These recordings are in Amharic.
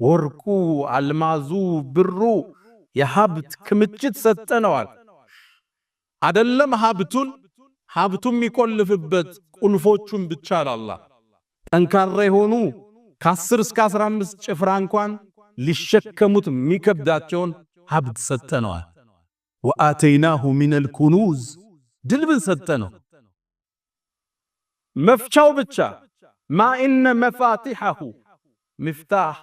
ወርቁ፣ አልማዙ፣ ብሩ የሀብት ክምችት ሰጠነዋል። አደለም ሀብቱን፣ ሀብቱን የሚቆልፍበት ቁልፎቹን ብቻ አላህ ጠንካራ የሆኑ ከ10 እስከ 15 ጭፍራ እንኳን ሊሸከሙት የሚከብዳቸውን ሀብት ሰጠነዋል። وآتيناه من الكنوز ድልብን ሰጠነው። መፍቻው ብቻ ما إن مفاتحه مفتاح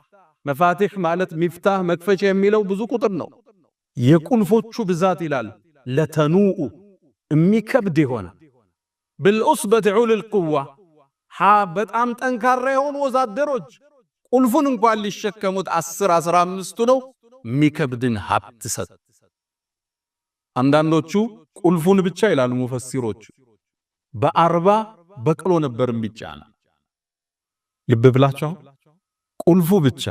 مفاتيح ማለት مفتاح መክፈቻ የሚለው ብዙ ቁጥር ነው። የቁልፎቹ ብዛት ይላል لتنوء የሚከብድ የሆነ بالعصبة أولي القوة በጣም ጠንካራ የሆኑ ወዛደሮች ቁልፉን እንኳን ሊሸከሙት 10 15ቱ ነው የሚከብድን ሀብት ሰጥ። አንዳንዶቹ ቁልፉን ብቻ ይላሉ ሙፈሲሮቹ፣ በ40 በቅሎ ነበር የሚጫነ። ልብ ብላችሁ ቁልፉ ብቻ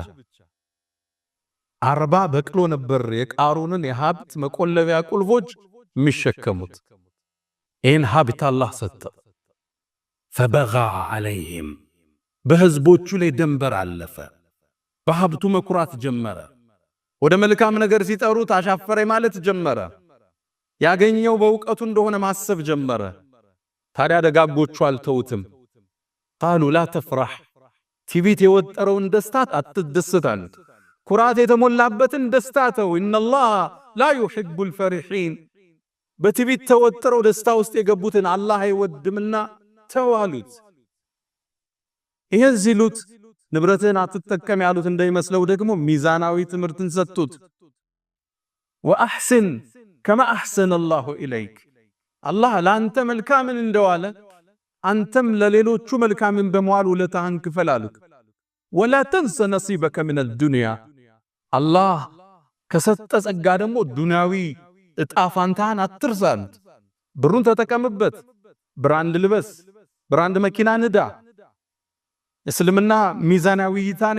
40 በቅሎ ነበር የቃሩንን የሀብት መቆለፊያ ቁልፎች የሚሸከሙት። ይህን ሀብት አላህ ሰጠ። فبغى عليهم በህዝቦቹ ላይ ደንበር አለፈ። በሀብቱ መኩራት ጀመረ። ወደ መልካም ነገር ሲጠሩት አሻፈረኝ ማለት ጀመረ። ያገኘው በእውቀቱ እንደሆነ ማሰብ ጀመረ። ታዲያ ደጋጎቹ አልተውትም። قالوا لا تفرح፣ ትዕቢት የወጠረውን ደስታ አትደሰት አሉት። ኩራት የተሞላበትን ደስታ ተው። إن الله لا يحب الفرحين፣ በትዕቢት ተወጥረው ደስታ ውስጥ የገቡትን አላህ አይወድምና ተው አሉት። ይህን ሲሉት ንብረትህን አትጠቀም ያሉት እንዳይመስለው ደግሞ ሚዛናዊ ትምህርትን ሰጡት። وأحسن كما أحسن الله إليك፣ አላህ ለአንተ መልካምን እንደዋለ አንተም ለሌሎቹ መልካምን በመዋል ውለታህን ክፈል አሉት። ولا تنس نصيبك من الدنيا፣ አላህ ከሰጠ ጸጋ ደግሞ ዱንያዊ እጣ ፋንታህን አትርሳ አሉት። ብሩን ተጠቀምበት፣ brand ልበስ፣ brand መኪና ንዳ። እስልምና ሚዛናዊ እይታን